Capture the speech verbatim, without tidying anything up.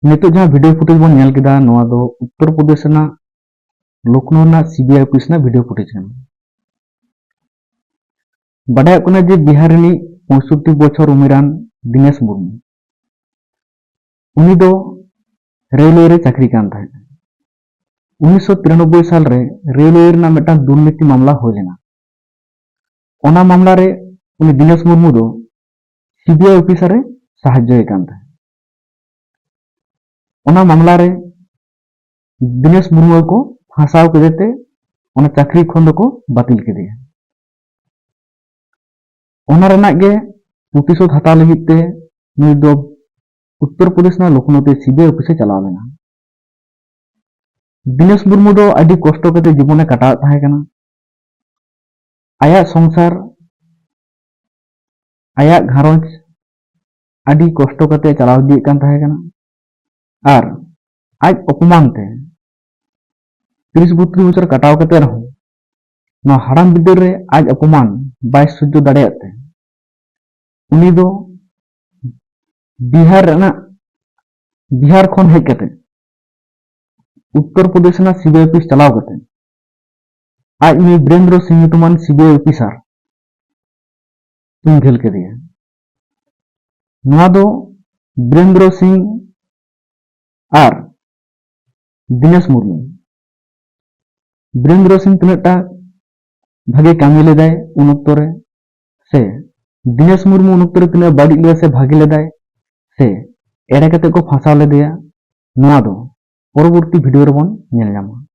ᱱᱤᱛᱚᱜ ᱡᱟᱦᱟᱸ video footage ᱵᱚᱱ ᱧᱮᱞ ᱠᱮᱫᱟ, ᱱᱚᱣᱟ ᱫᱚ ᱩᱛᱛᱚᱨ ᱯᱨᱚᱫᱮᱥ ᱨᱮᱱᱟᱜ ᱞᱚᱠᱷᱱᱳ ᱨᱮᱱᱟᱜ ᱥᱤᱵᱤᱟᱭ ᱚᱯᱷᱤᱥ ᱨᱮᱱᱟᱜ ᱵᱷᱤᱰᱤᱭᱳ ᱯᱷᱩᱴᱮᱡᱽ ᱠᱟᱱᱟ᱾ ᱵᱟᱰᱟᱭᱚᱜ ᱠᱟᱱᱟ ᱡᱮ ᱵᱤᱦᱟᱨ ᱨᱤᱱᱤᱡ ᱯᱚᱸᱭᱥᱚᱴᱴᱤ ᱵᱚᱪᱷᱚᱨ ᱩᱢᱮᱨᱟᱱ ᱫᱤᱱᱮᱥ ᱢᱩᱨᱢᱩ, ᱩᱱᱤ ᱫᱚ ᱨᱮᱞᱣᱮ ᱨᱮ ᱪᱟᱹᱠᱨᱤ ᱠᱟᱱ ᱛᱟᱦᱮᱸᱫ᱾ ᱩᱱᱤᱥᱥᱚ ᱛᱤᱨᱟᱱᱚᱵᱵᱳᱭ ᱥᱟᱞ ᱨᱮ ᱨᱮᱞᱣᱮ ᱨᱮᱱᱟᱜ ᱢᱤᱫᱴᱟᱝ ᱫᱩᱨᱱᱤᱛᱤ ᱢᱟᱢᱞᱟ ᱦᱩᱭ ᱞᱮᱱᱟ᱾ ᱚᱱᱟ ᱢᱟᱢᱞᱟ ᱨᱮ ᱩᱱᱤ ᱫᱤᱱᱮᱥ ᱢᱩᱨᱢᱩ ᱫᱚ ᱥᱤᱵᱤᱟᱭ ᱚᱯᱷᱤᱥᱟᱨ ᱮ ᱥᱟᱦᱟᱡᱽᱡᱚᱭᱮ ᱠᱟᱱ ᱛᱟᱦᱮᱸᱫ᱾ ᱚᱱᱟ ᱢᱟᱢᱞᱟ ᱨᱮ ᱫᱤᱱᱮᱥ ᱢᱩᱨᱢᱩ ᱠᱚ ᱯᱷᱟᱸᱥᱟᱣ ᱠᱮᱫᱮ ᱛᱮ ᱚᱱᱟ ᱪᱟᱹᱠᱨᱤ ᱠᱷᱚᱱ ᱫᱚᱠᱚ ᱵᱟᱹᱛᱤᱞ ᱠᱮᱫᱮᱭᱟ᱾ ᱚᱱᱟ ᱨᱮᱱᱟᱜ ᱜᱮ ᱯᱨᱚᱛᱤᱥᱳᱫᱷ ᱦᱟᱛᱟᱣ ᱞᱟᱹᱜᱤᱫ ᱛᱮ ᱱᱩᱭ ᱫᱚ ᱩᱛᱛᱚᱨ ᱯᱨᱚᱫᱮᱥ ᱨᱮᱱᱟᱜ ᱞᱚᱠᱷᱱᱳ ᱛᱮ ᱥᱤᱵᱤᱟᱭ ᱚᱯᱷᱤᱥ ᱮ ᱪᱟᱞᱟᱣ ᱞᱮᱱᱟ᱾ ᱫᱤᱱᱮᱥ ᱢᱩᱨᱢᱩ ᱫᱚ ᱟᱹᱰᱤ ᱠᱚᱥᱴᱚ ᱠᱟᱛᱮ ᱡᱤᱵᱚᱱᱮ ᱠᱟᱴᱟᱣᱮᱫ ᱛᱟᱦᱮᱸ ᱠᱟᱱᱟ᱾ ᱟᱭᱟᱜ ᱥᱚᱝᱥᱟᱨ, ᱟᱭᱟᱜ ᱜᱷᱟᱨᱚᱸᱡᱽ ᱟᱹᱰᱤ ᱠᱚᱥᱴᱚ ᱠᱟᱛᱮ ᱪᱟᱞᱟᱣ ᱤᱫᱤᱭᱮᱫ ᱠᱟᱱ ᱛᱟᱦᱮᱸ ᱠᱟᱱᱟ᱾ ᱟᱨ ᱟᱡ ᱚᱯᱚᱢᱟᱱ ᱛᱮ ᱛᱤᱨᱤᱥ ᱵᱚᱛᱨᱤᱥ ᱵᱚᱪᱷᱚᱨ ᱠᱟᱴᱟᱣ ᱠᱟᱛᱮ ᱨᱮᱦᱚᱸ ᱱᱚᱣᱟ ᱦᱟᱲᱟᱢ ᱵᱤᱫᱟᱹᱞ ᱨᱮ ᱟᱡ ᱚᱯᱚᱢᱟᱱ ᱵᱟᱭ ᱥᱚᱡᱽᱡᱚ ᱫᱟᱲᱮᱭᱟᱜ ᱛᱮ ᱩᱱᱤ ᱫᱚ ᱵᱤᱦᱟᱨ ᱨᱮᱱᱟᱜ, ᱵᱤᱦᱟᱨ ᱠᱷᱚᱱ ᱦᱮᱡ ᱠᱟᱛᱮ ᱩᱛᱛᱚᱨ ᱯᱨᱚᱫᱮᱥ ᱨᱮᱱᱟᱜ ᱥᱤᱵᱤᱟᱭ ᱚᱯᱷᱤᱥ ᱪᱟᱞᱟᱣ ᱠᱟᱛᱮ ᱟᱡ ᱱᱩᱭ ᱵᱤᱨᱮᱱᱫᱨᱚ ᱥᱤᱝ ᱧᱩᱛᱩᱢᱟᱱ ᱥᱤᱵᱤᱟᱭ ᱚᱯᱷᱤᱥᱟᱨ ᱛᱩᱧ ᱜᱷᱟᱹᱞ ᱠᱮᱫᱮᱭᱟ᱾ ᱱᱚᱣᱟ ᱫᱚ ᱵᱤᱨᱮᱱᱫᱨᱚ ᱥᱤᱝ ᱟᱨ ᱫᱤᱱᱮᱥ ᱢᱩᱨᱢᱩ, ᱵᱤᱨᱮᱱᱫᱨᱚ ᱥᱤᱝ ᱛᱤᱱᱟᱹᱜ ᱴᱟ ᱵᱷᱟᱜᱮ ᱠᱟᱹᱢᱤ ᱞᱮᱫᱟᱭ ᱩᱱ ᱚᱠᱛᱚ ᱨᱮ, ᱥᱮ ᱫᱤᱱᱮᱥ ᱢᱩᱨᱢᱩ ᱩᱱ ᱚᱠᱛᱚ ᱨᱮ ᱛᱤᱱᱟᱹᱜ ᱵᱟᱹᱲᱤᱡ ᱞᱮᱫᱟ ᱥᱮ ᱵᱷᱟᱜᱮ ᱞᱮᱫᱟᱭ, ᱥᱮ ᱮᱲᱮ ᱠᱟᱛᱮ ᱠᱚ ᱯᱷᱟᱸᱥᱟᱣ ᱞᱮᱫᱮᱭᱟ, ᱱᱚᱣᱟ ᱫᱚ ᱯᱚᱨᱚᱵᱚᱨᱛᱤ ᱵᱷᱤᱰᱤᱭᱳ ᱨᱮᱵᱚᱱ ᱧᱮᱞ ᱧᱟᱢᱟ᱾